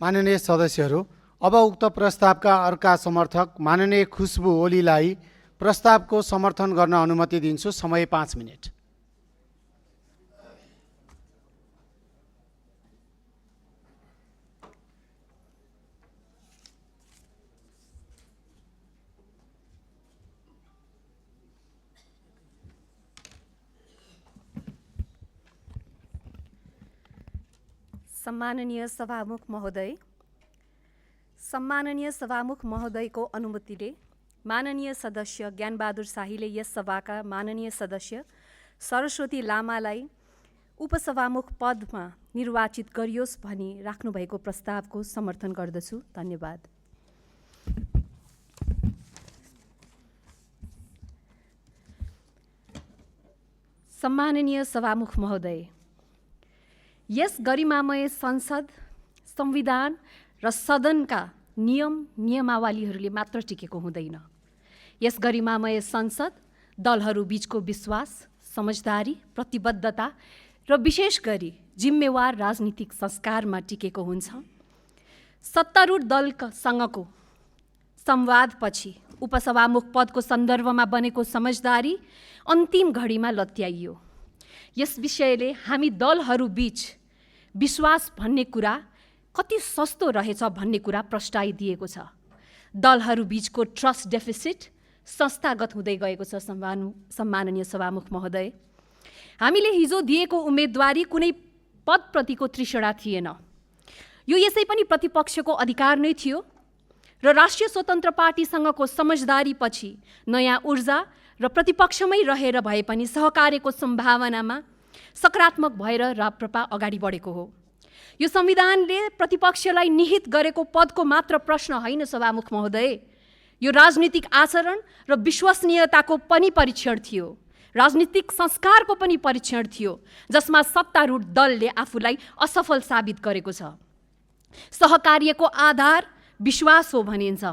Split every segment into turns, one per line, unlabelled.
माननीय सदस्यहरू, अब उक्त प्रस्तावका अर्का समर्थक माननीय खुशबु ओलीलाई प्रस्तावको समर्थन गर्न अनुमति दिन्छु। समय 5 मिनेट।
सम्माननीय सभामुख महोदयको अनुमतिले माननीय सदस्य ज्ञानबहादुर शाहीले यस सभाका माननीय सदस्य सरस्वती लामालाई उपसभामुख पदमा निर्वाचित गरियोस् भनी राख्नुभएको प्रस्तावको समर्थन गर्दछु। धन्यवाद। सम्माननीय सभामुख महोदय, यस गरिमामय संसद, संविधान र सदनका नियमावलीहरूले मात्र टिकेको हुँदैन। यस गरिमामय संसद दलहरू बीचको विश्वास, समझदारी, प्रतिबद्धता र विशेष गरी जिम्मेवार राजनीतिक संस्कारमा टिकेको हुन्छ। सत्तारूढ दलसँगको संवादपछि उपसभामुख पदको सन्दर्भमा बनेको समझदारी अन्तिम घडीमा लत्याइयो। यस विषयले हामी दलहरू बीच विश्वास भन्ने कुरा कति सस्तो रहेछ भन्ने कुरा प्रस्ताइदिएको छ। दलहरू बीचको ट्रस्ट डेफिसिट संस्थागत हुँदै गएको छ। सम्माननीय सभामुख महोदय, हामीले हिजो दिएको उम्मेदवारी कुनै पदप्रतिको तृष्णा थिएन। यो यसै पनि प्रतिपक्षको अधिकार नै थियो र राष्ट्रिय स्वतन्त्र पार्टीसँगको समझदारीपछि नयाँ ऊर्जा र प्रतिपक्षमै रहेर भए पनि सहकार्यको सम्भावनामा सकारात्मक भएर राप्रपा अगाडि बढेको हो। यो संविधानले प्रतिपक्षलाई निहित गरेको पदको मात्र प्रश्न होइन सभामुख महोदय, यो राजनीतिक आचरण र विश्वसनीयताको पनि परीक्षण थियो, राजनीतिक संस्कारको पनि परीक्षण थियो, जसमा सत्तारूढ दलले आफूलाई असफल साबित गरेको छ। सहकार्यको आधार विश्वास हो भनिन्छ,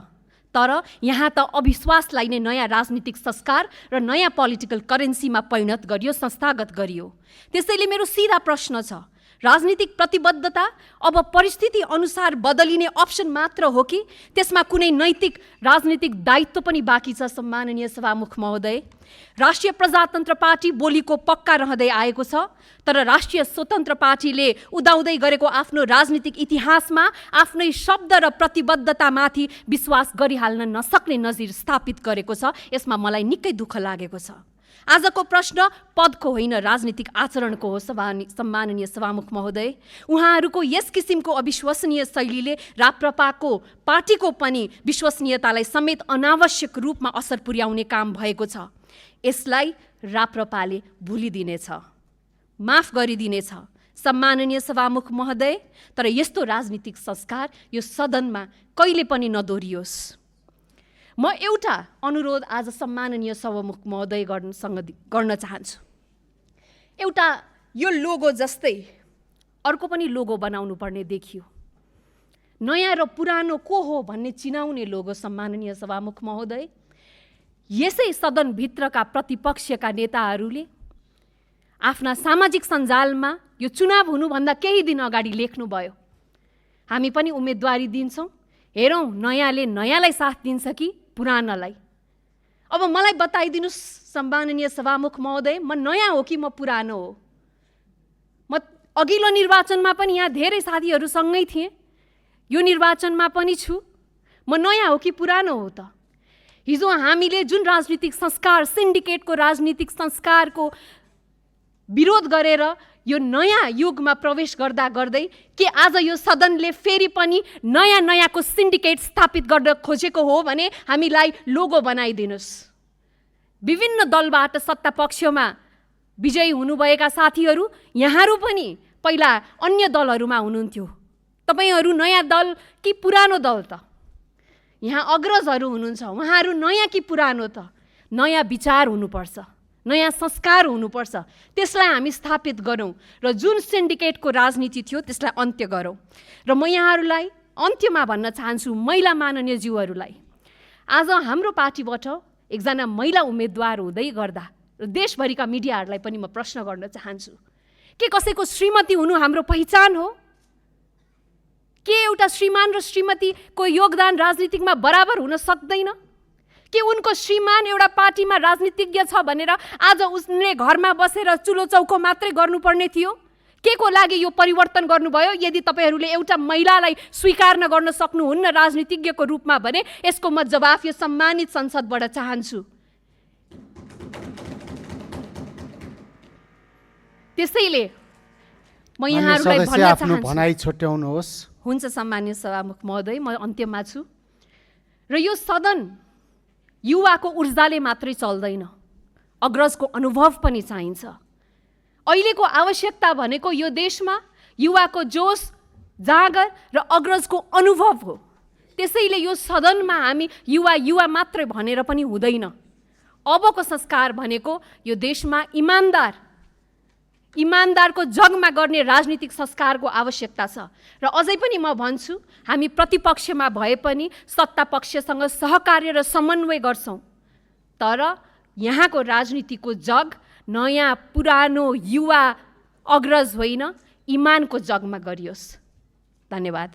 तर यहाँ त अविश्वासलाई नै नयाँ राजनीतिक संस्कार र नयाँ पोलिटिकल करेन्सीमा परिणत गरियो, संस्थागत गरियो। त्यसैले मेरो सिधा प्रश्न छ, राजनीतिक प्रतिबद्धता अब परिस्थिति अनुसार बदलिने अप्सन मात्र हो कि त्यसमा कुनै नैतिक राजनीतिक दायित्व पनि बाँकी छ? सम्माननीय सभामुख महोदय, राष्ट्रिय प्रजातन्त्र पार्टी बोलीको पक्का रहँदै आएको छ, तर राष्ट्रिय स्वतन्त्र पार्टीले उदाउँदै गरेको आफ्नो राजनीतिक इतिहासमा आफ्नै शब्द र प्रतिबद्धतामाथि विश्वास गरिहाल्न नसक्ने नजिर स्थापित गरेको छ। यसमा मलाई निकै दुःख लागेको छ। आजको प्रश्न पदको होइन, राजनीतिक आचरणको हो। सम्माननीय सभामुख महोदय, उहाँहरूको यस किसिमको अविश्वसनीय शैलीले राप्रपाको पार्टीको पनि विश्वसनीयतालाई समेत अनावश्यक रूपमा असर पुर्याउने काम भएको छ। यसलाई राप्रपाले भुलिदिनेछ, माफ गरिदिनेछ। सम्माननीय सभामुख महोदय, तर यस्तो राजनीतिक संस्कार यो सदनमा कहिले पनि नदोहोरियोस्। म एउटा अनुरोध आज सम्माननीय सभामुख महोदय गर्न चाहन्छु। एउटा यो लोगो जस्तै अर्को पनि लोगो बनाउनु पर्ने देखियो। नयाँ र पुरानो को हो भन्ने चिनाउने लोगो। सम्माननीय सभामुख महोदय, यसै सदनभित्रका प्रतिपक्षका नेताहरूले आफ्ना सामाजिक सञ्जालमा यो चुनाव हुनुभन्दा केही दिन अगाडि लेख्नुभयो, हामी पनि उम्मेदवारी दिन्छौँ, हेरौँ नयाँले नयाँलाई साथ दिन्छ कि पुरानालाई। अब मलाई बताइदिनुहोस् सम्माननीय सभामुख महोदय, म नयाँ हो कि म पुरानो हो? म अघिल्लो निर्वाचनमा पनि यहाँ धेरै साथीहरूसँगै थिएँ, यो निर्वाचनमा पनि छु। म नयाँ हो कि पुरानो हो त? हिजो हामीले जुन राजनीतिक संस्कार, सिन्डिकेटको राजनीतिक संस्कारको विरोध गरेर यो नयाँ युगमा प्रवेश गर्दा गर्दै के आज यो सदनले फेरि पनि नयाँको सिन्डिकेट स्थापित गर्न खोजेको हो भने हामीलाई लोगो बनाइदिनुहोस्। विभिन्न दलबाट सत्ता पक्षमा विजयी हुनुभएका साथीहरू, यहाँहरू पनि पहिला अन्य दलहरूमा हुनुहुन्थ्यो। तपाईहरू नयाँ दल कि पुरानो दल त? यहाँ अग्रजहरू हुनुहुन्छ, उहाँहरू नयाँ कि पुरानो त? नयाँ विचार हुनुपर्छ, नयाँ संस्कार हुनुपर्छ। त्यसलाई हामी स्थापित गरौँ र जुन सिन्डिकेटको राजनीति थियो त्यसलाई अन्त्य गरौँ। र म यहाँहरूलाई अन्त्यमा भन्न चाहन्छु, महिला माननीयज्यूहरूलाई, आज हाम्रो पार्टीबाट एकजना महिला उम्मेदवार हुँदै गर्दा र देशभरिका मिडियाहरूलाई पनि म प्रश्न गर्न चाहन्छु, के कसैको श्रीमती हुनु हाम्रो पहिचान हो? के एउटा एउटा श्रीमान र श्रीमतीको योगदान राजनीतिकमा बराबर हुन सक्दैन? के उनको श्रीमान एउटा पार्टीमा राजनीतिज्ञ छ भनेर आज उसले घरमा बसेर चुलो चौको मात्रै गर्नुपर्ने थियो? के को लागि यो परिवर्तन गर्नुभयो? यदि तपाईँहरूले एउटा महिलालाई स्वीकार गर्न सक्नुहुन्न राजनीतिज्ञको रूपमा भने यसको म जवाफ यो सम्मानित संसदबाट चाहन्छु। त्यसैले म यहाँहरूलाई भन्न
आफ्नो
चाहन्छु,
भनाइ छुट्याउनुहोस्।
हुन्छ सम्मानित सभामुख महोदय, म अन्त्यमा छु। र यो सदन युवाको ऊर्जाले मात्रै चल्दैन, अग्रजको अनुभव पनि चाहिन्छ। अहिलेको आवश्यकता भनेको यो देशमा युवाको जोस, जागर र अग्रजको अनुभव हो। त्यसैले यो सदनमा हामी युवा मात्रै भनेर पनि हुँदैन। अबको संस्कार भनेको यो देशमा इमान्दारको जगमा गर्ने राजनीतिक संस्कारको आवश्यकता छ। र अझै पनि म भन्छु, हामी प्रतिपक्षमा भए पनि सत्ता पक्षसँग सहकार्य र समन्वय गर्छौँ, तर यहाँको राजनीतिको जग नयाँ पुरानो युवा अग्रज होइन, इमानको जगमा गरियोस्। धन्यवाद।